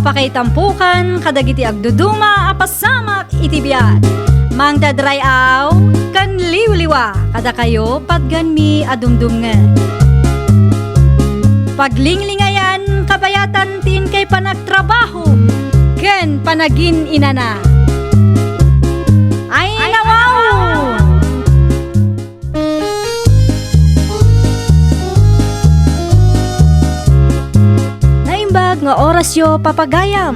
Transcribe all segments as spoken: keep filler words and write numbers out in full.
Pakaitampokan kadagiti agduduma a pasamak iti biag. Mangted ray-aw ken liwliwa kadakayo patganmi a dumdumngeg. Paglinglingayan kabayatan ti inkay panagtrabaho ken panagin-inana. Ay, nawaw! Naimbag nga orasyo, papagayam.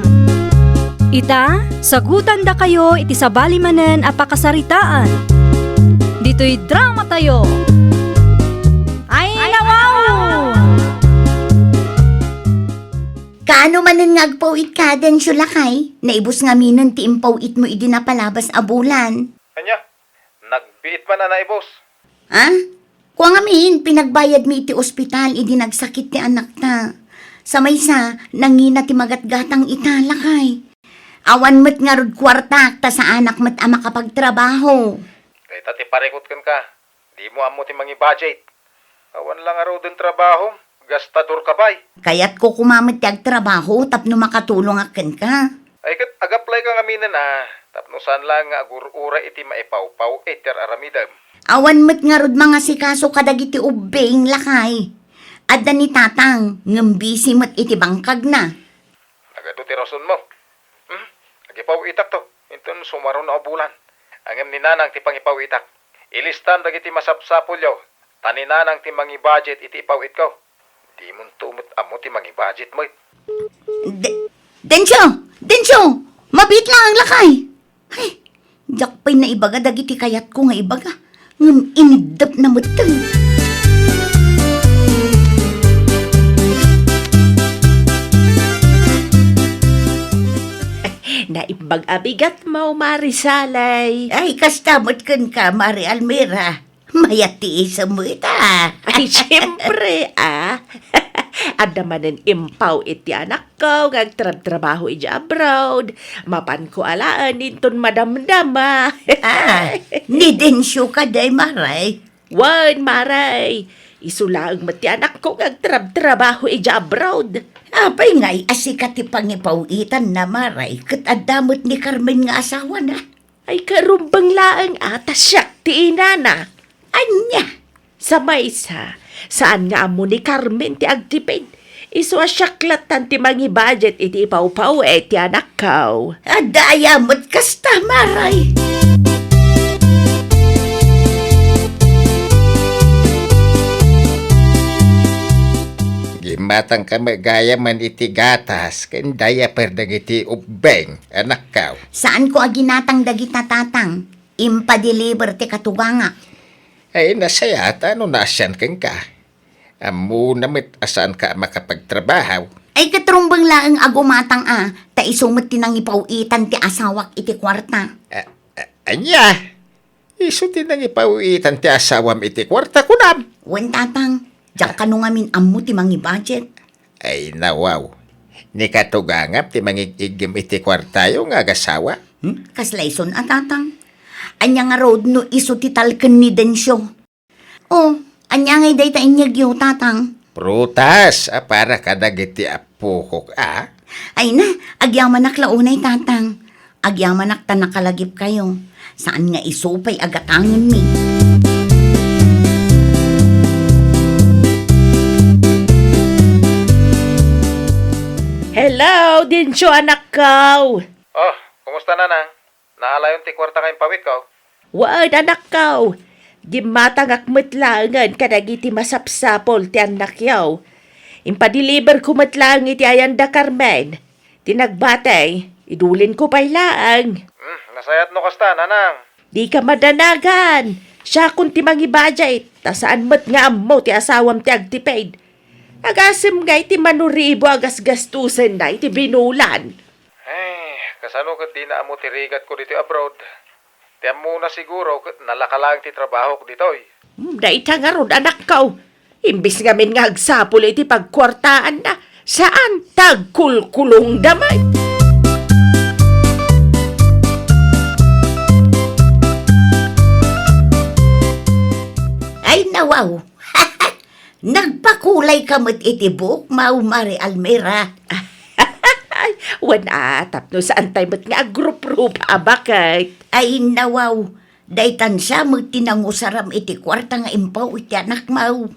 Ita, sagutandakayo iti sabali manen a pakasaritaan. Ditoy dramatayo. Ay, nawaw! Kaano manen nga agpaw-itka, Dencio, lakay? Naibus ngaminen ti impaw-itmo idi napalabas a bulan. Ania? Nagbiit man a naibus. Ha? Kua ngamin, pinagbayadmi iti ospital idi nagsakit ti anakta. Sa maysa, nangina ti magatgatang ita, lakay. Awan met ngarud kuartak, ta saanak met a makapagtrabaho. Dayta ti parikut kenka. Dimo ammo ti mangi-budget. Awan la ngaruden trabahom, gastadorka pay. Kayatko koma met ti agtrabaho tapno makatulongak kenka. Ay ket ag-applyka ngaminen a, tapno saan laeng nga agur-uray iti maipawpaw-it ti ar-aramidem. Awan met ngarud mangasikaso kadagiti ubbing, lakay. Adda ni Tatang, ngem busy met iti bangkagna. Nagadu ti rasonmo. Hmm? Agipaw-itakto, inton sumaruno a bulan. Ngem ni Nanang ti pangipaw-itak. Ilistam dagiti masapsapulyo, ta ni Nanang ti mangi-budget iti ipaw-itko. Dimonto met ammo ti mangi-budget met. De-, Dencio! Dencio! Mabiit laeng, lakay! Ay, diak pay naibaga dagiti kayatko nga ibaga, ngem iniddepna metten. Naimbag a bigatmo, Mari Salay. Ay, kasta met kenka, Mari Almira. Mayat ti isem mo ita. Ay, siyempre, ah. Adda manen impaw-it ti anakko nga agtrabtrabaho idiay abroad. Mapanko alaen inton madamdama. Ah, ni Dencio kadi, Maray? Wen, Maray. Isu laeng met ti anakko nga agtrabtrabaho idiay abroad. Apay ngay a sika ti pangipaw-itanna, Maray, ket adda met ni Carmen nga asawana? Ay, karumbeng laeng a ta siak ti inana. Ania? Sa maysa, saan nga ammo ni Carmen ti agtipid. Isu a siak lattan ti mangi-budget iti ipawpaw-it ti anakko. Adda aya met kasta, Maray? Gimmatangka met gayamen iti gatas ken diaper dagiti ubbing. Anakko. Saanko a ginatang dagita, Tatang. Impadeliver ti katugangak. Ay, nasayaat no naasian kenka. Ammona met a saanka a makapagtrabaho. Ay, ket rumbeng laeng a gumatang a, ta isu met ti nangipaw-itan ti asawak iti kuarta. A, a, ania? Isu ti nangipaw-itan ti asawam iti kuarta, kunam? Wen, Tatang. Diak kano ngamin ammo ti mangi-budget. Ay, nawaw. Ni katugangam ti mangig-iggem iti kuartayo nga agasawa? Hmm? Kasla isun a, Tatang. Ania ngarud no isu ti talken ni Dencio? Oh, ania ngay dayta inyegyo, Tatang? Prutas a para kadagiti appokok a. Ay na, agyamanak la unay, Tatang. Agyamanak ta nakalagipkayo. Saan nga isu pay a gatangenmi. Hello, Dencio, anakko. Oh, kumusta, Nanang? Naalayon ti kuarta nga impawitko? Wen, anakko. Gimmatangak met laengen kadagiti masapsapul ti annakyo. Impadeliverko met laeng iti ayan da Carmen. Ti nagbati, idulinko pay laeng. Hmm, nasayaat no kasta, Nanang. Dika madanagan. Siakon ti mangi-budget, ta saan met nga ammo ti asawam ti agtipid. Agasem ngay ti manuribo a gasgastusenna iti binulan. Ay, kasano ket dina ammo ti rigatko ditoy abroad? Ti ammona siguro ket nalaka laeng ti trabahok ditoy. Hmm, dayta ngarud, anakko. Imbis ngamin nga agsapul iti pagkuartaanna, saan ta agkulkulongda met. Ay, nawaw. Nagpakulayka met iti buokmo, Mari Almira. Ay, Wen a, tapno saantay met nga agruprupa a baket. Ay, nawaw, daytan sa met ti nangusaram iti kuarta nga impaw iti anakmo.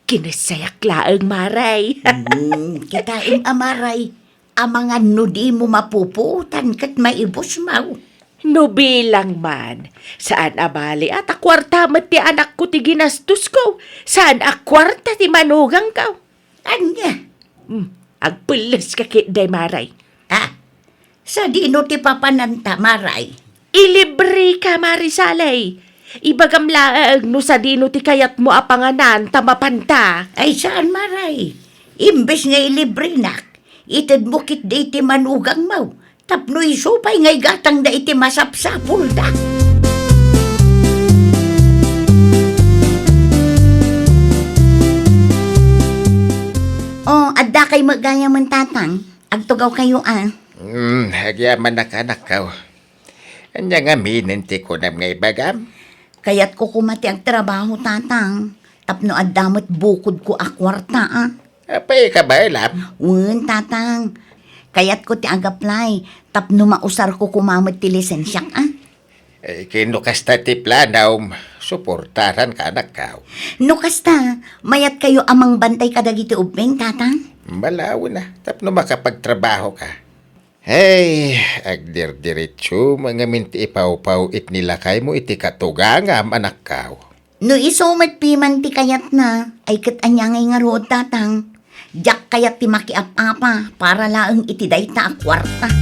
Kinassayak laeng, Maray. Hmm, kitaem a, Maray. Amangan no dimo mapupuotan ket maibusmo. No bilang man, saan a bali a ta kuarta met ti anakko ti ginastosko, saan a kuarta ti manugangko. Ania? Hmm, agpelles ka ketdi, Maray. Ha? Sadino ti papananta, Maray? Ilibreka, Mari Salay. Ibagam laeng no sadino ti kayatmo a panganan ta mapanta. Ay, saan, Maray. Imbes nga ilibrenak, itedmo ketdi iti manugangmo. Tapno isu pay nga igatangda iti masapsapulda. O, adda kay met gayamen, Tatang. Agtugawkayo a. Hmm, agyamanak, anakko. Ania ngamin ti kunam nga ibagam? Kayatko koma ti agtrabaho, Tatang. Tapno adda met bukodko a kuarta a. Apay, kabaelam? Wen, Tatang. Kayatko ti ag-apply tapno mausarko koma met ti lisensiak a. Eh, ken no kasta ti planom, suportaranka, anakko. No kasta, mayatkayo a mangbantay kadagiti ubbing, Tatang? Malawen a, tapno makapagtrabahoka. Hey, agdirdiritso ngamin ti ipawpaw-it ni lakaymo iti katugangam, anakko. No isu met piman ti kayatna, ay ket ania ngay ngarud, Tatang? Diak kayat ti makiap-apa para laeng iti dayta a kuarta.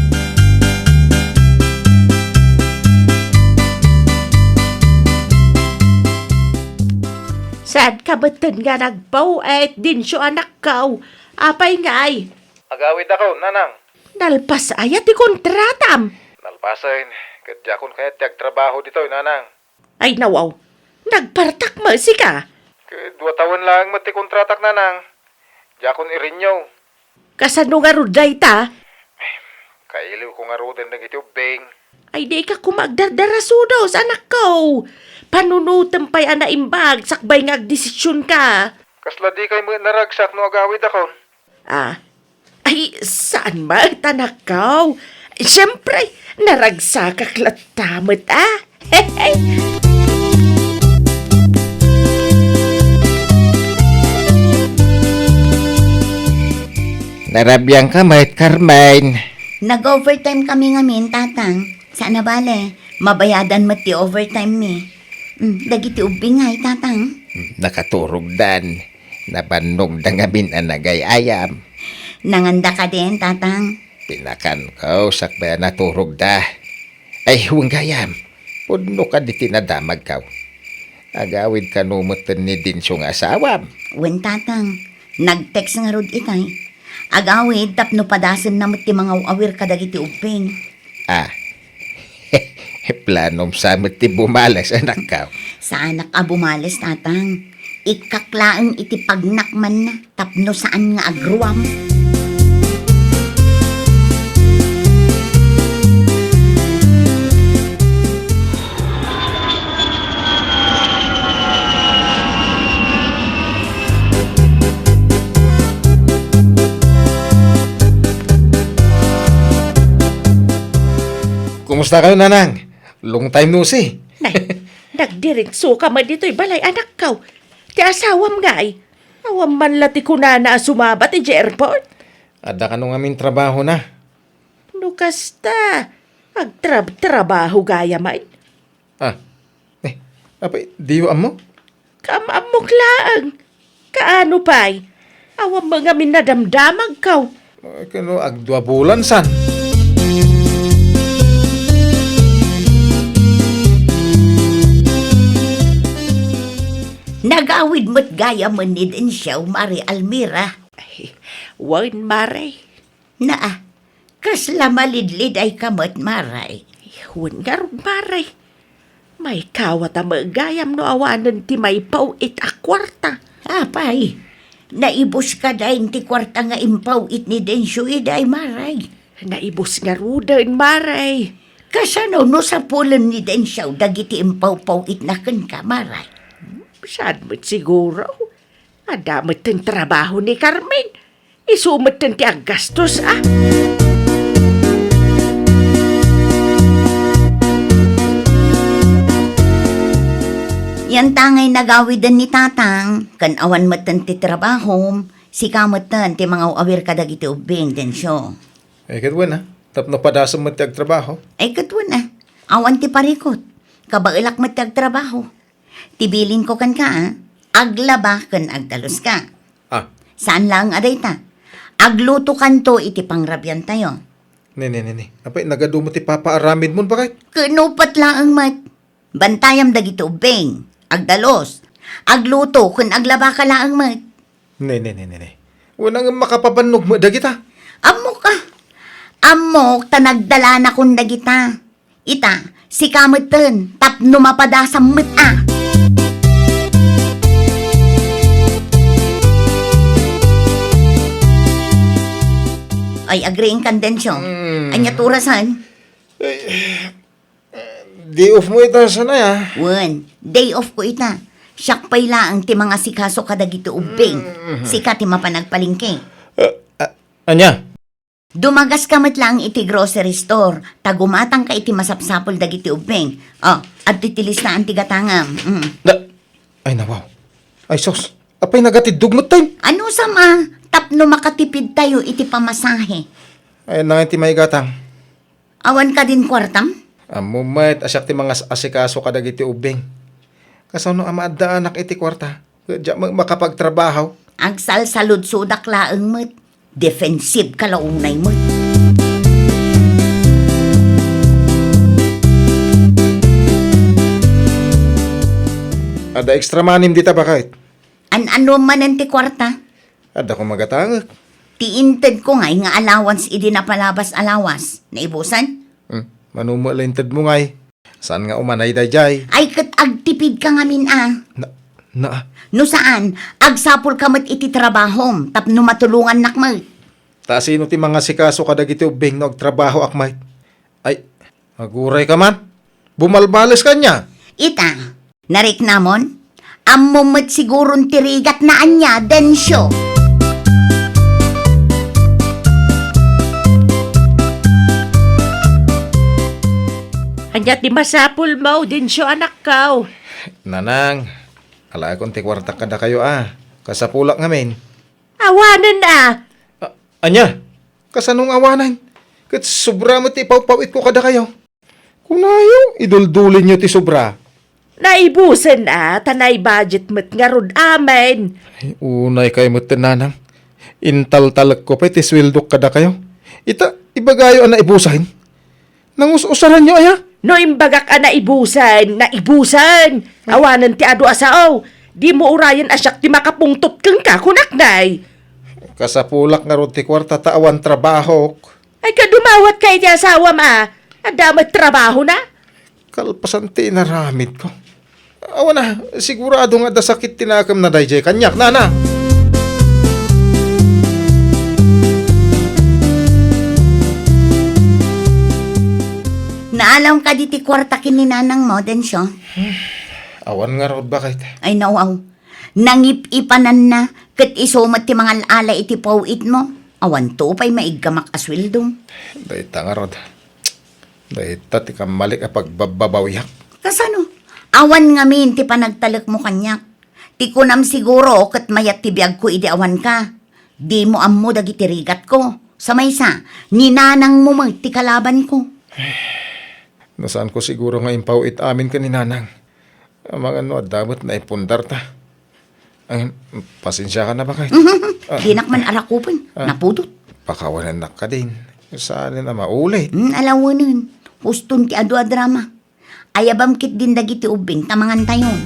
Saanka metten nga nagpaw-it, Densyo, anakko. Apay ngay? Agawidakon, nanang. Nalpas aya ti kontratam? Nalpasen, ket diakon kayat ti agtrabaho ditoy, nanang. Ay, nawaw. Nagpartak met sika. Ket dua tawen laeng met ti kontratak, nanang. Diakon i-renew. Kasano ngarud dayta? Kailiwko ngaruden dagiti ubbing. Ay, dika koma agdardarasudos, anakko. Panunotem pay a naimbag sakbay nga agdesisionka. Kasla dikay met naragsak no agawidakon? Ah, ay, saan met, anakko? Siyempre, naragsakak latta met, ah. Narabiangka met, Carmen. Nag-overtime kami ngamin, Tatang. Saan a bale, mabayadan met ti overtime mi. Mm, dagiti ubbing ngay, Tatang? Nakaturogdan. Nabannogda ngamin a nagay-ayam. Nanganda kadin, Tatang? Pinakanko sakbay a naturogda. Ay, wen gayam. Pudno kadi ti nadamagko. Agawid kano metten ni Densyo nga asawam? Wen, Tatang. Nag-text ngarud itay. Agawid tapno padasenna met ti mangaw-awir kadagiti ubbing. Ah, planom sa met ti bumales, anakko. Saanak a bumales, Tatang. Ikkak laeng iti pagnakmanna tapno saan nga agruam. Kumusta kayo, Nanang? Long time no see. Nay, nagdiritso ka man ditoy balay, anakko. Ti asawam ngay, awan man la ti kunana a sumaba ti airport? Adda kano ngamin trabaho na. No kasta, agtrab-trabaho gayam. Ah, eh, apay, diyo ammo? Kaam-ammok laeng. Kaano pay? Awan met ngamin nadamdamagko. Eh, kano agdua bulan san? Nagawid met gayam ni Densyo, Mari Almira. Ay, wen, Mare. Naa, kasla malidlidayka met, Mare. Wen ngarud, Mare. Maikawat a met gayam no awanen ti maipaw-it a kuarta. Apay, naibuska dain ti kuarta nga impaw-it ni Densyo idiay, Mare? Naibus ngaruden, Mare. Kasano no sapulen ni Densyo dagiti impawpaw-itna kenka, Mare? Saan met siguro? Adda metten trabaho ni Carmen. Isu metten ti aggastos, a. Kantangay nagawiden ni Tatang, ken awan metten ti trabahom, sika metten ti mangaw-awir kadagiti ubbing, Densyo. Ay, ket wen, a. Tapno padasem met ti agtrabaho. Ay, ket wen, a. Awan ti parikot. Kabaelak met ti agtrabaho. Ti bilinko kenka, a. Aglaba ken agdaluska. Ah. Saan laeng a dayta. Aglutokanto iti pangrabiantayo. Ne, ne, ne, ne. Apay, nagadu met ti papaaramidmon, baket? Ket nupet laeng met. Bantayam dagiti ubbing, agdalus, agluto, ken aglabaka laeng met. Ne, ne, ne, ne, ne. Wen, ngem makapabannog met dagita. Ammok, a. Ammok ta nagdalanakon dagita. Ita, sika metten, tapno mapadasam met, a. Ay, agriingkan, Densyo. Mm. Ania ti orasen? Ay, Day off mo ita, sanay, a. Wen, day off ko ita. Siak pay laeng ti mangasikaso kadagiti ubbing. Mm. Sika ti mapan agpalengke. Eh, a-, ania? Dumagaska met laeng iti grocery store, ta gumatangka iti masapsapul dagiti ubbing. O, adtoy ti listaan ti gatangam. Mm. Da-, ay, nawaw. Ay, sus. Apay, nagatiddog met tayo. Anusam, a, tapno makatipid tayo iti pamasahe. Ay, nangin ti maigatang. Awan kadin kuartam? Ammom met a siak ti mangas-asikaso kadagiti ubbing. Kasano a maaddaanak iti kuarta? Ket diak met makapagtrabaho. Agsalsaludsodak laeng met. Defensive ka la unay met. Adda extra money-m dita, baket? An-anuem manen ti kuarta? Adda ko magatangek. Ti intedko ngay nga allowance idi napalabas a lawas, naibusen? Hmm, mano met la intedmo ngay? Saan nga umanay daydiay? Ay, ket agtipidka ngamin, a. Na, na. No saan, agsapulka met iti trabahom tapno matulongannak met. Ta sino ti mangasikaso kadagiti ubbing no agtrabahoak met? Ay, agurayka man. Bumalbales ka ania? Ita, nariknamon? Ammom met siguron ti rigatna ania, Densyo? Ania ti masapulmo, Densyo, anakko? Nanang, alaekon ti kuartak kadakayo, a. Kasapulak ngamin. Awanen, a. A-, ania? Kasano nga awanen? Ket sobra met ti ipawpaw-itko kadakayo. Kunayo, iduldulinyo ti sobra. Naibusen, a, ta naibudget met ngarud amin. Ay, unay kay met, nanang. Intaltalekko pay ti sueldok kadakayo. Ita, ibagayo a naibusen. Nangus-usaranyo aya? No imbagak a naibusen, naibusen. Ay. Awanen ti adu a sao. Dimo urayen a siak ti makapungtot kenka, kunak, nay. Kasapulak ngarud ti kuarta ta awan trabahok. Ay, ka dumawatka iti asawam, a. Adda met trabahona? Kalpasan ti inaramidko. Awan a, sigurado nga adda sakit ti nakemna daydiay kaniak, nana. Naalam kadi ti kuarta ken ni nanangmo, Densyo? Awan ngarud, baket. Ay, nawaw. Nangip-ipananna, ket isu met ti mangal-ala iti paw-itmo. Awanto pay maiggamak a sueldo. Dayta ngarud. Dayta ti kammalik a pagbabbabawiak. Kasano? Awan ngamin ti panagtalekmo kaniak. Ti kunam siguro ket mayat ti biagko idi awanka. Dimo ammo dagiti rigatko. Sa maysa, ni nanangmo met ti kalabanko. No saanko siguro nga impaw-it amin ken ni nanang. Amangan no adda met naipundarta. Ay, pasensiakan a, baket. Ah. Dinak man arakupen. Ah. Napudot. Pakawanennak kadin. Saanen a maulit. Hmm, alawenen. Huston ti adu a drama. Ayabam ketdin dagiti ubbing ta mangantayon.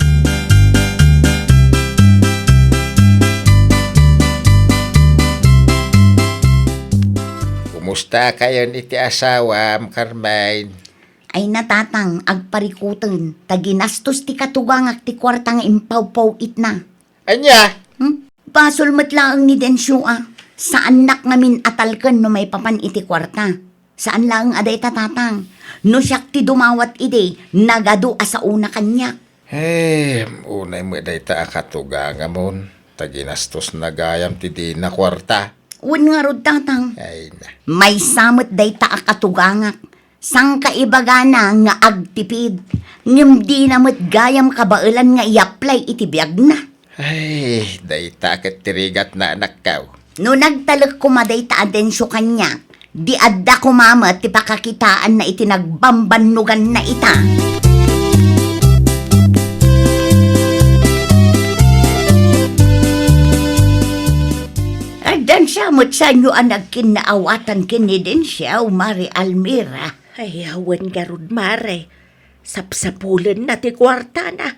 Kumusta kayon iti asawam, Carmen? Ay, natatang, agparikuten, ta ginastos ti katugangak ti kuarta nga impawpaw-itna. Ania? Hmm? Basol met laeng ni Densyo a. Saannak ngamin a talken no maipapan iti kuarta. Saan laeng a dayta, tatang. No siak ti dumawat idi, nagadu a saona kaniak. Eh, unay met dayta a katugangamon, ta ginastosna gayam ti dina kuarta. Wen ngarud, tatang. Ay na. Maysa met dayta a katugangak. Sangkaibagana nga agtipid. Ngem dina met gayam kabaelan nga i-apply iti biagna. Ay, dayta ket ti rigatna, anakko. No nagtalek koma dayta a Dencio kaniak, di adda koma met ti pakakitaanna iti nagbambannoganna ita. Addan sa met sanyo a nagkinnaawatan ken ni Dencio, Mare Almira. Ay, awan ngarud, Mare. Sapsapulenna ti kuartana.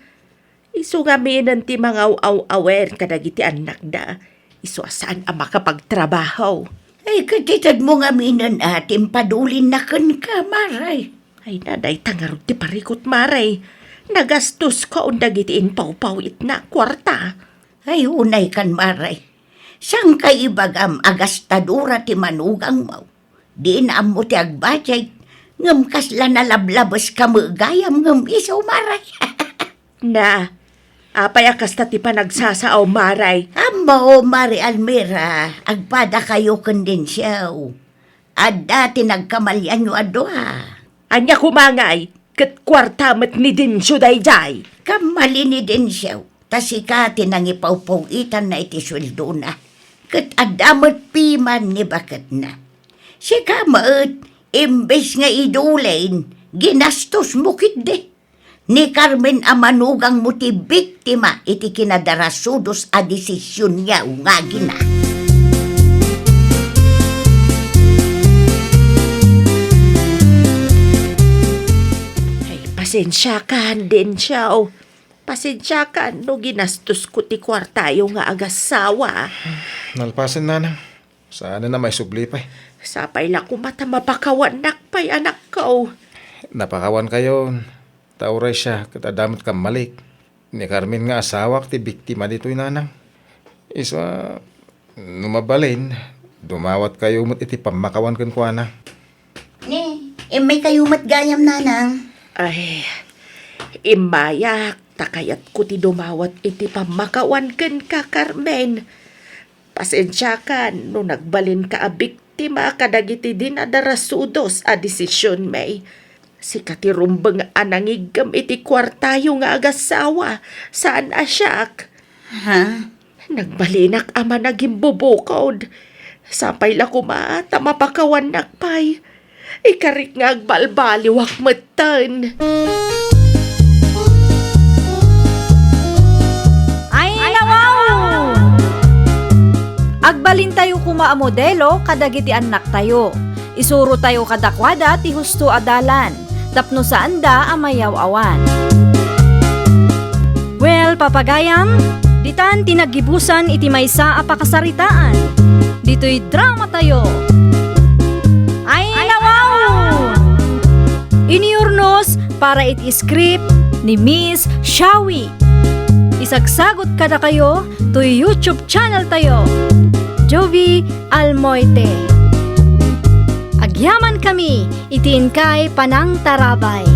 Isu ngaminen ti mangaw-aw-awer kadagiti annakda. Isu a saan a makapagtrabaho. Ay, ket itedmo ngaminen a ti impadulinna kenka, Mare. Ay, na, dayta ngarud ti parikut, Mare. Nagastoskon dagiti impawpawitna a kuarta. Ay, unay kan, Mare. Saan kay ibagam a gastadora ti manugangmo? Dina ammo ti agbudget, ngem kasla nalablabeska met gayam ngem isu, Mare. Na, apay a kasta ti panagsasao, Mare? Ammo, Mare Almira, agpadakayo ken Dencio. Adda ti nagkamalianyo a dua. Ania koma ngay, ket kuarta met ni Dencio daydiay? Kammali ni Dencio, ta sika ti nangipawpawitanna iti sueldona, ket adda met piman ni baketna. Sika met, imbes nga idulin, ginastosmo ketdi. Ni Carmen a manugangmo ti biktima iti kinadarasudos a desisionyo nga agina. Ay, pasensiakan, Dencio. Pasensiakan no ginastosko ti kuartayo nga agassawa. Nalpasen, nanang. Saan a maisubli pay. Sapay la koma ta mapakawannak pay, anakko. Napakawankayon, ta uray siak ket adda met kammalik. Ni Carmen nga asawak ti biktima ditoy, nanang. Isu a, no mabalin, dumawatkayo met iti pammakawan kenkuana. Ne, immaykayo met gayam, nanang. Ay, immayak, ta kayatko ti dumawat iti pammakawan kenka, Carmen. Pasensiakan no nagbalinka a biktima kadagiti dinadarasudos a desisionmi. Sika ti rumbeng a nangiggem iti kuartayo nga agassawa, saan a siak. Ha? Nagbalinak a managimbubukod. Sapay la koma ta mapakawannak pay. Ikarik nga agbalbaliwak metten. Ay, nawaw! Agbalintayo koma a modelo kadagiti annaktayo. Isurotayo kadakuada ti husto a dalan tapno saanda a mayaw-awan. Well, papagayam, ditan ti naggibusan iti maysa a pakasaritaan. Ditoy dramatayo. Ay, nawaw! Inurnos para iti script ni Miss Shawi. Isagsagut kadakayo toy YouTube channel tayo, Jovi Almoite. Agyamankami iti inkay panangtarabay.